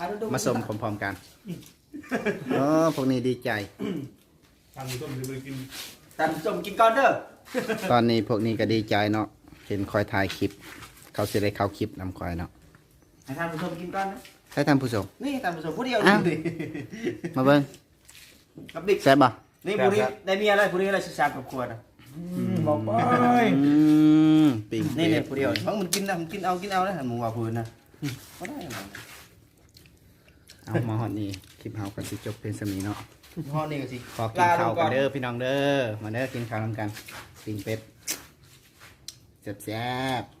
ມາຊົມພ້ອມໆກັນ. ໂອ້ ພວກນີ້ດີໃຈ. ທ່ານຜູ້ຊົມຊິໄປກິນ ທ່ານຜູ້ຊົມກິນກ່ອນເດີ. ຕອນນີ້ພວກນີ້ກໍດີໃຈເນາະ ເຫັນຂ້ອຍຖ່າຍຄລິບ ເຂົາຊິໄດ້ເຂົ້າຄລິບນຳຂ້ອຍເນາະ. ໃຫ້ທ່ານຜູ້ຊົມກິນກ່ອນນະ. ໃຫ້ທ່ານຜູ້ຊົມ ນີ້ທ່ານຜູ້ຊົມຜູ້ດຽວນີ້. ມາເບິ່ງ ກັບດິກ ແຊບບໍ່? ນີ້ຜູ້ນີ້ ແຊບໆ ໄດ້ເມຍແລ້ວ ຜູ້ນີ້ໄດ້ສິບສາມຄອບຄົວນະ. ອືມ ບອກໄປ ອືມ ປີ້ງ ນີ້ ເປັດ ນີ້ຜູ້ດຽວ ເບິ່ງມັນກິນນະ ມັນກິນເອົາ ກິນເອົານະ ໝູວ່າຜູ້ນະ ບໍ່ໄດ້. ເອົາ ມາຮອດນີ້ ຄລິບເຮົາກໍຊິຈົບພຽງສ່ຳນີ້ເນາະ. ຮອດນີ້ກໍຊິ ຂໍກິນເຂົ້າກັນເດີ ລາລົງກ່ອນ ພີ່ນ້ອງເດີ. ມາເດີ ກິນເຂົ້ານຳກັນ ປີ້ງເປັດ ແຊບໆ.